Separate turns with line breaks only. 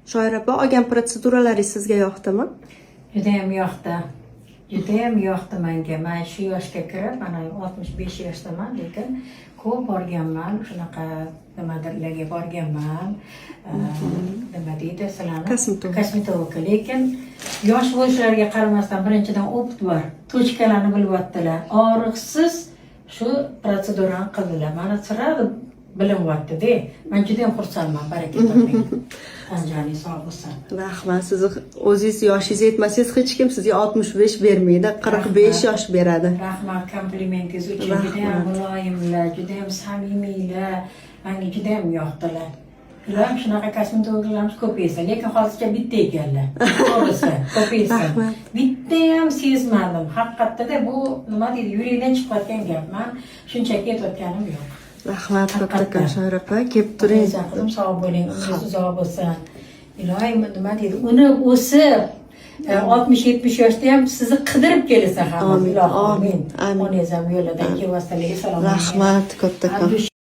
Shoira opa, olgan protseduralaringiz sizga yoqdimi?
Judayam yoqdi, judayam yoqdi manga. Man shu yoshga kirib, mana, 65 yoshdaman, lekin ko'p borganman, shunaqa nimadirlarga borganman, nima deydi sizlarni?
Kosmetolog.
Kosmetologga. Lekin yosh bo'lishlariga qaramasdan, birinchidan, опыт bor, точка larni bilyaptilar, og'riqsiz shu protsedurani qildilar. Mana, сразу bilinyaptida. Man judayam xursandman. Baraka toping, tan joning sog' bo'lsin.
Rahmat. Sizni o'zingiz yoshingiz yetmasangiz, hech kim sizga 65 bermaydi, 45 yosh beradi.
Rahmat komplimentingiz uchun.
Rahmat.
Judayam muloyimlar, judayam samimiylar, manga judayam yoqdilar. Iloyim, shunaqa kosmetologlarimiz ko'paysin, lekin hozircha bitta ekanlar, to'g'risi, ko'paysin.
Rahmat.
Bittayam sezmadim haqiqatda. Bu, nima deydi, yurakdan chiqayotgan gap, man shunchaki aytayotganim yo'q.
Rahmat kattakon,
Haqiqatdan.
Shoira opa, kelib turing.
Turing, qizim, sog' bo'ling, umringiz uzoq bo'lsin. Iloyim, nima deydi, unib o'sib 60-70 yoshda ham sizni qidirib kelsa hammamiz.
Amin,
Ilohim,
amin, amin.
Onangiz ham yo'lidan kelyapsizlar, salomat.
Rahmat kattakon.